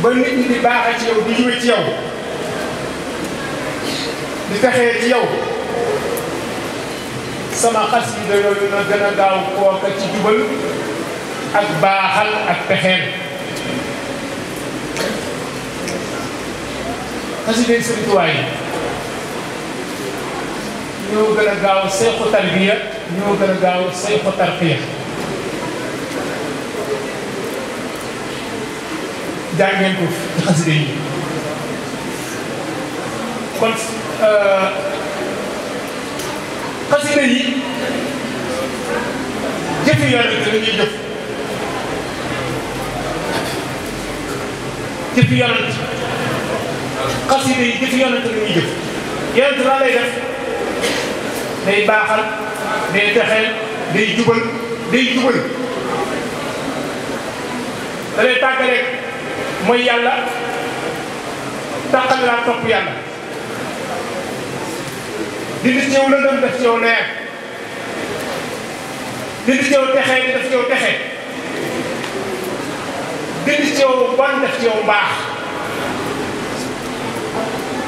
ba nit ñi di baaxee ci yow di jiwe ci yow di texee ci yow sama xasida yooyu na gën a gaaw kooka ci jubal ak baaxal ak pexeel xasida yi Sëriñ Tuubaa yi ñoo gën a gaaw seexu tarbiya ñoo gën a gaaw seexu tarqiya jàngeen ko ci xasida yi kon xasida yi jëfi yonent la ñuy jëf jëfi yonent xasida yi jëfi yonent la ñuy jëf yonent la lay def day baaxal day texeel day jubal da lay tàggaleeg mooy yàlla tàqale laa topp yàlla dindi ci yow lëndëm def ci yow leer dindi ci yow texee di def ci yow texe dindi ci yow bon def ci yow mbaax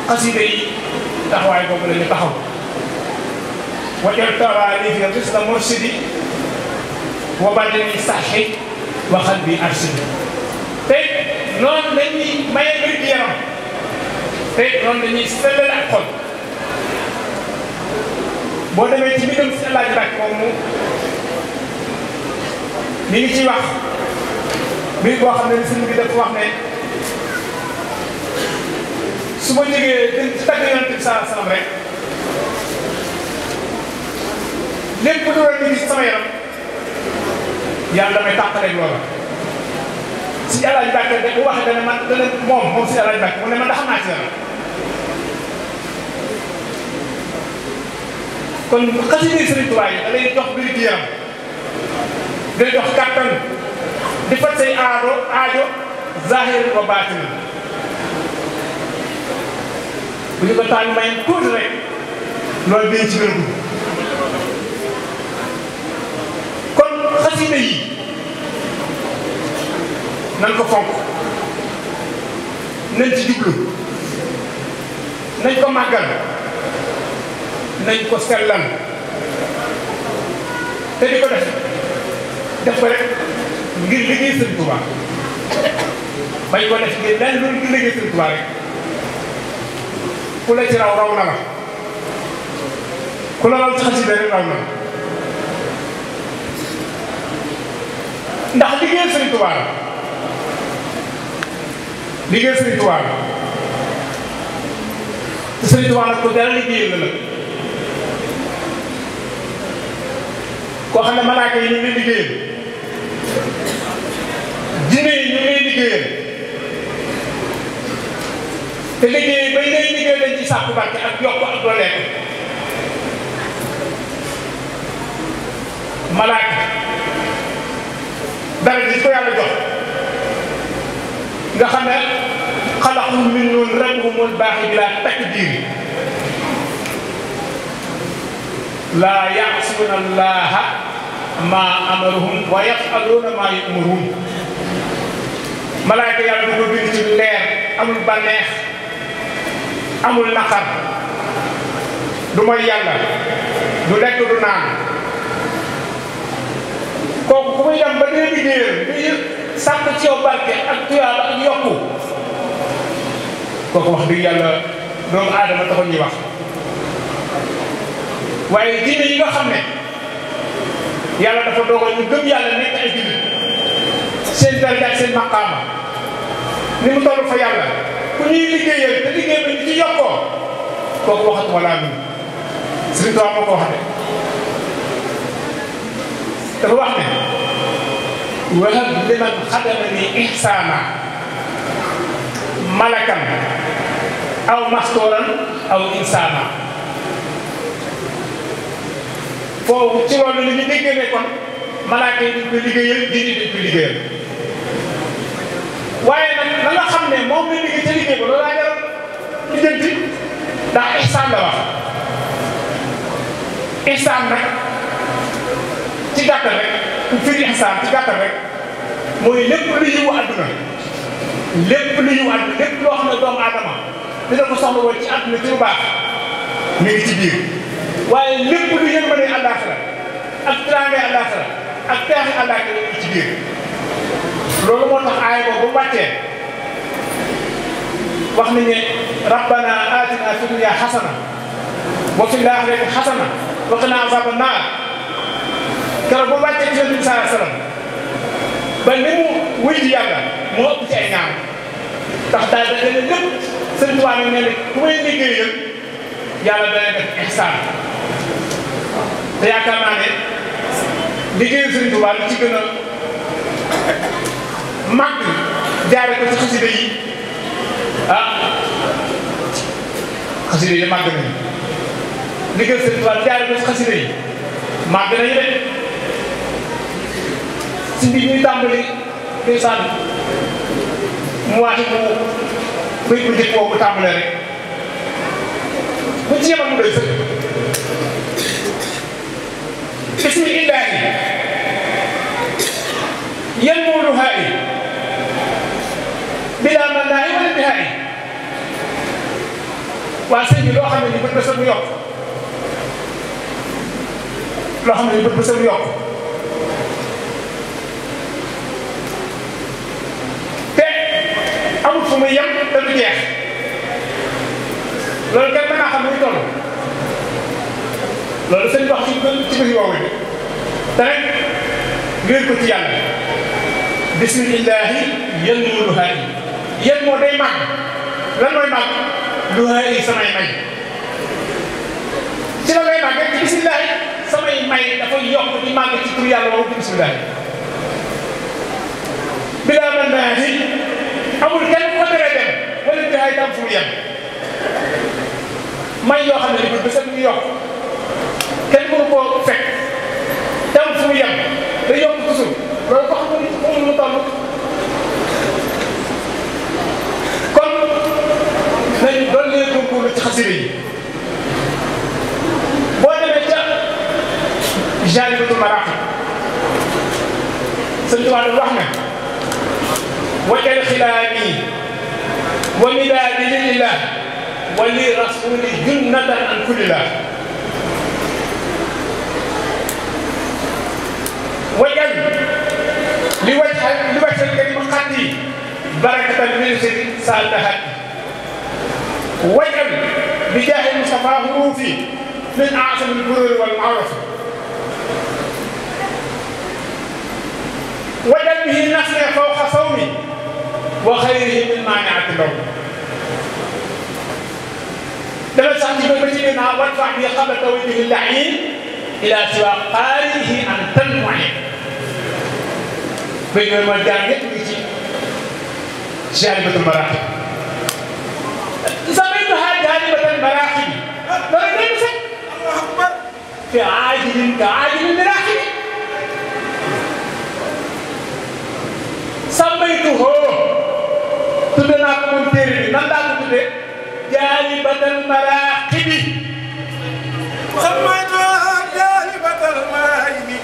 xasida yi taxawaay boobu la ñu taxaw wajal tawaali fi risla mursidi wa badani saxi wa xalbi arsidi tey noonu dañuy maye wér gi yaram tey noonu dañuy sellal ak xol boo demee ci mbindam si laaj rek moom mu li ngi ciy wax mbir boo xam ne sëñ bi dafa wax ne su ma jógee dañ ci tagg yonent bi saa salaam rek lépp lu war a gis sama yaram yàlla damay tàqaleeg loola si Alaaji Mbàkke de bu waxee dana man dana moom si Alaaji Mbàkke mu ne man da xam naa ci dara kon xasida Sëriñ Tuubaa yi da lay jox biir gi yaram da lay jox kàttan di faj say aajo zahir wa baatin bu ñu ko taal may tuuti rek loolu dañ ci gën a dugg kon xasida yi nan ko fonk nañ ci jublu nañ ko màggal nañ ko sellal te di ko def ko rek ngir liggéey Sëriñ Tuubaa bañ ko def ngir lenn lu ngir liggéey Sëriñ Tuubaa rek ku la ci raw na la ku la raw ci xasida rek raw na la ndax liggéey Sëriñ Tuubaa la liggéey Sëriñ Tuubaa la te Sëriñ Tuubaa nag ko dara liggéeyal la nag koo xam ne malaaka yi ñu ngi liggéeyal jinne yi ñu ngi liggéeyal te liggéey bay lay liggéey dañ ci sàkku barke ak yokk ak dooleeku malaaka dara di ko yàlla jox nga xam ne xalaqu min nuun rabbuhumul baaxi bi laa takdiir laa yaasuuna allaaha maa amaruhum wa yafaluuna maa yumaruun malaaka yàlla du ko bind ci leer amul bànneex amul naqar du mooy yàlla du lekk du naan kooku ku muy dem ba dee liggéeyal di sàkk ci yow barke ak tuyaaba ak yokku kooku wax dëgg yàlla doomu aadama taxul ñuy wax waaye diine yi nga xam ne yàlla dafa dogal ñu gëm yàlla nekk ay jullit seen daraja ak seen maqaama ni mu toll fa yàlla ku ñuy liggéeyal te liggéey ba ñu ci yokkoo kooku waxat wala nun Sëriñ Tuubaa moo ko wax de dafa wax ne wahab liman xadamani ihsaana malakan aw mastoran aw insaana foofu ci loolu li ñu déggee ne kon malaaka yi dañ koy liggéeyal diine dañ koy liggéeyal waaye nag la nga xam ne moom la liggéey ca liggéey ba loolu laa jaral li jënti ndax ihsaan la wax ihsaan nag ci gàttal rek ku firi ihsaan ci gàttal rek mooy lépp lu yiwu àdduna lépp lu ñu ànd lépp loo xam ne doomu aadama dina ko soxla woon ci àdduna ci lu baax mi ngi ci biir waaye lépp lu yëngalee àllaaxira ak teraangay àllaaxira ak teexi àllaaxira mi ngi ci biir loolu moo tax aaya boobu bu wàccee wax nañ ne rabbana atina fi dunya xasana wa fil aaxirati xasana wa qina azaaban naar keroog bu wàccee ci Yonent bi sallallahu alayhi wa sallam ba ni mu wuy di yàlla moo ëpp ci ay ñaam ndax daal da leen lépp sëñ Tuubaa ne ne ku may liggéeyal yàlla dana def ihsaan te yaakaar naa ne liggéeyal sëñ Tuubaa li ci gën a màgg jaare ko ci xasida yi xasida yi màgg nañu liggéeyal sëñ Tuubaa jaare ko ci xasida yi màgg nañu de si bi ñuy tàmbali ndeysaan mu waati mu bëy bu njëkk boobu tàmbalee rek bu ci yemal mu doy sëkk bismi illaahi yanmuuluhaa yi bilaa mannaa'i wala intihaa'i waa sëñ bi loo xam ne ni bët ba sa mu yokk loo xam ne ni bët ba sa mu yokk amul fu muy yem te du jeex loolu kenn mën naa xam muy toll loolu sëñ wax ci biir woowu bi te rek ngeen ko ci yàlla bismillahi yanmuuluhaa yi yéen moo day màgg lan mooy màgg luhaa yi samay may ci la lay màgg ci bismillahi samay may dafay yokk di màgg ci tur yàlla woowu di bismillahi bilaa mannaa'i amul kenn ku ko teree dem wala jaay tam fu mu yem may yoo xam ne ni ba seen mu yokk kenn mënu koo fekk tam fu mu yem day yokk toujours loolu ko xam ne moom mu toll kon nañ doon lee góorgóorlu ci xasida yi boo demee ca Jaalibatul Maraaxib Sëñ Tuubaa wax ne wajal xilaami wa midaadi lillah wa li rasuli junnatan an kullillah wajal li wajhal karim xatti barakatan min sirri saadahat wajal bi jaahi Mustafa hurufi min aasami al-bururi wal ma'ruf wajal bihi nasri fawqa sawmi wa xayrihi min maani'ati law dama sax ci ba ci naa wadfa bi qabla tawajjuhi al-la'iin ila siwa qaarihi an tanmu'i ba ñu ma jàng ñëpp ngi ci Jaalibatul Maraaxib samaytuhaa Jaalibatal Maraaxib loolu day mu set fi aajilin ka aajilin miraaxib sammaytuhaa tudde naa ko moom téere bi nan laa ko tudde Jaalibatal Maraaxib sammaytuhaa Jaalibatal Maraaxib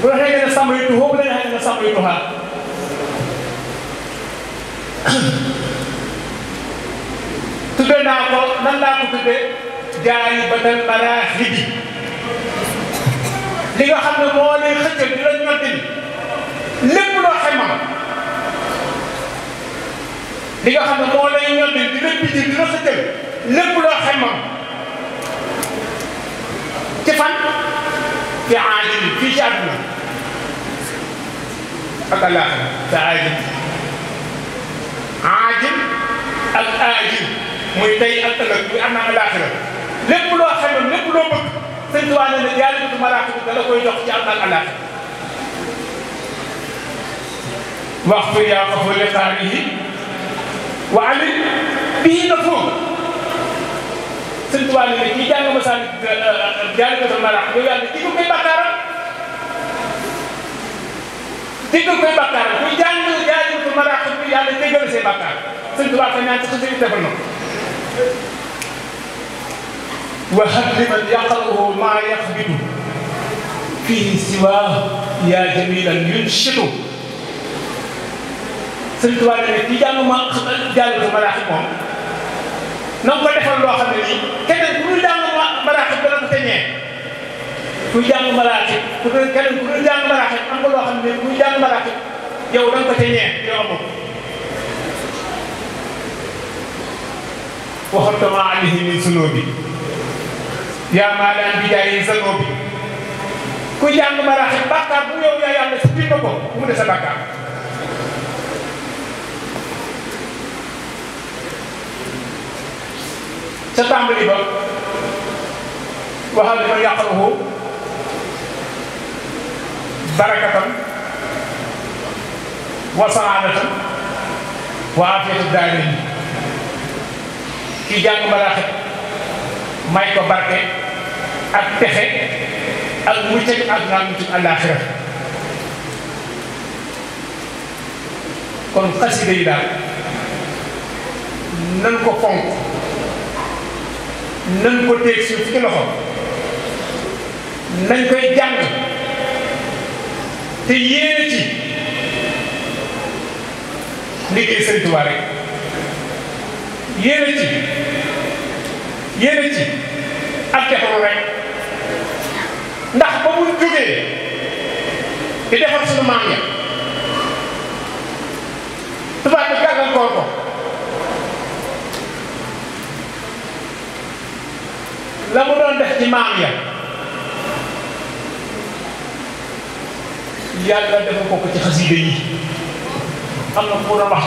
bu la xëy na sammaytuhaa bu la xëy na sammaytuhaa tudde naa ko nan laa ko tudde Jaalibatal Maraaxib li nga xam ne moo lay xëccal di la ñoddil lépp loo xemam li nga xam ne moo lay ñoddil di la bijji di la xëccal lépp loo xemam ci fan fi aajil fii ci àdduna ak àllaaxira fi aajil aajil ak aajil muy tey ak ëllëg muy am na àllaaxira lépp loo xam ne lépp loo bëgg sëñ Tuubaa ne Jaalibatul Maraaxib da la koy jox ci àdduna ak àllaaxira waxtu yaa ko fa liqaarihi wa alim bii na foofu sëñ Tuubaa ne kii jàng Masaalikul Jaalibatul Maraaxib yow yàlla diggal koy bàkkaaram diggal koy bàkkaaram kuy jàng Jaalibatul Maraaxib bi yàlla déggal say bàkkaar sëñ Tuubaa ko ñaan ci xasida defal na ko wa hab liman yaqra'uhu maa yaxbitu fiihi siwaahu yaa jamiilan yunshidu sëñ Tuubaa ne kii jàng Jaalibatul Maraaxib moom na nga ko defal loo xam ne nii keneen ku dul jàng Maraaxib dana ko teñee kuy jàng Maraaxib keneen ku dul jàng Maraaxib am nga loo xam ne kuy jàng Maraaxib yow da nga ko teñee yow amoo waxatu maa alayhi min sunuubi yaa maa daan bi jaay zanoobi kuy jàng Maraaxib bàkkaar bu yow yaa yàlla si biir ko mu des sa bàkkaar ca tàmbali ba waxal li ma yàqaluhu barakatan wa saadatan wa afiyatu daarayni kii jàng Maraaxib may ko barke ak texe ak mucc ak naan mucc àllaaxira kon xasida yi daal nan ko fonk nan ko teeg suuf ci loxo nañ koy jàng te yéene ci liggéey Sëriñ Tuubaa rek yéene ci ak defaru rek ndax ba mu jógee di defar suñu maam ya tubaab bi gàllankoor ko la mu doon def ci maam ya yàlla dafa bokk ci xasida yi am na ku doon wax